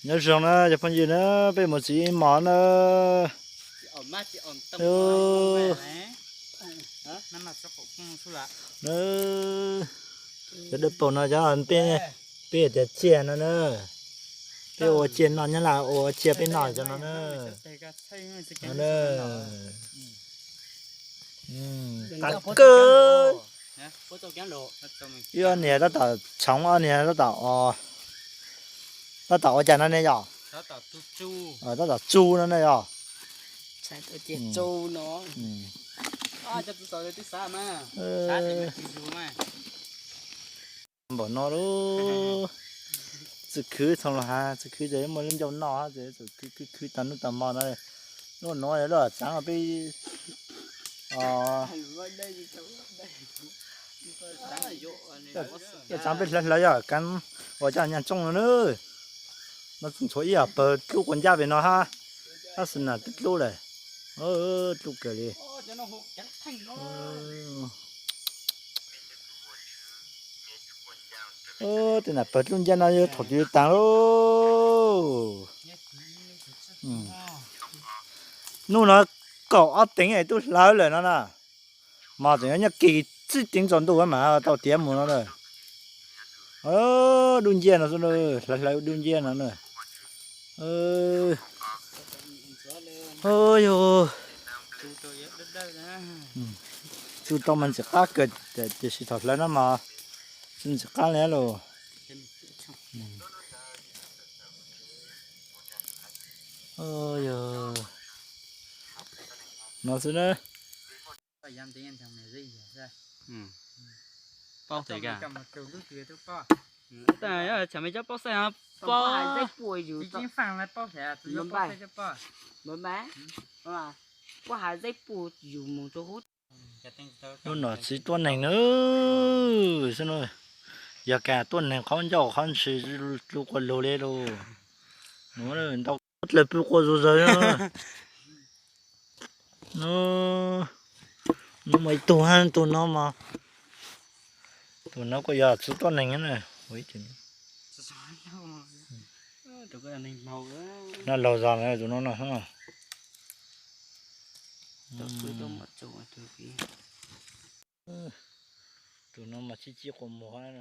Nyob zoo na cov phooj ywg na, peb mus txiv ib mos na. Cov dawb paug no cov peb tias tsiaj no na. Peb ua tsiaj noj, Nyab Laj ua tsiaj peb noj cov no na. Qab kawg. Ib ob niag tab tom tshoov, ob niag tab tom, tab tom ua cas no ne yom? Tab tom tsu no ne yom? Npaum no lub txwj khwb txhoos los has, txwj khwb ces muaj lub ncauj noj ces txwj khwb khwb khwb tag hnub tag hmo no. Lub nuav lub tsav peb, lub tsav peb hlawv hlawv yog kav ua coj nyaj tsooj no na. No tseem tshuav ib yam pawg dlub quas ncaj pem no hab, tab sis na twb dlub lawm, dlub kawg li. Tej nam pawg dlub ncaj no yog thaum twg taag lauj. Hnub no kaum ob teev es twb hlawv lawm no na. Mas tseem yuav nyob kis txij teev tsaus ntuj mas tau tiav mus no na. Dub nciab no xwb, hlawv hlawv dub nciab no na. Yog tsu tau mas ntxim qab kawg, tiam sis thaum hlawv no mas tsis ntxim qab li lauj. Yog no xwb na. Paub, tsam me cov paub xaij, lub nom txiv tuab neeg na. Xwb no, yog kas tuab neeg qhov ncauj qhov ntshis tsu quas lug li lauj. Ntau dlawg pw quas zug zawg. Nub mas ib tug, tug no mas, tus no kuj yog txiv tuab neeg na. No laug zog na, tus no no. Tus no mas tib ci quas muag.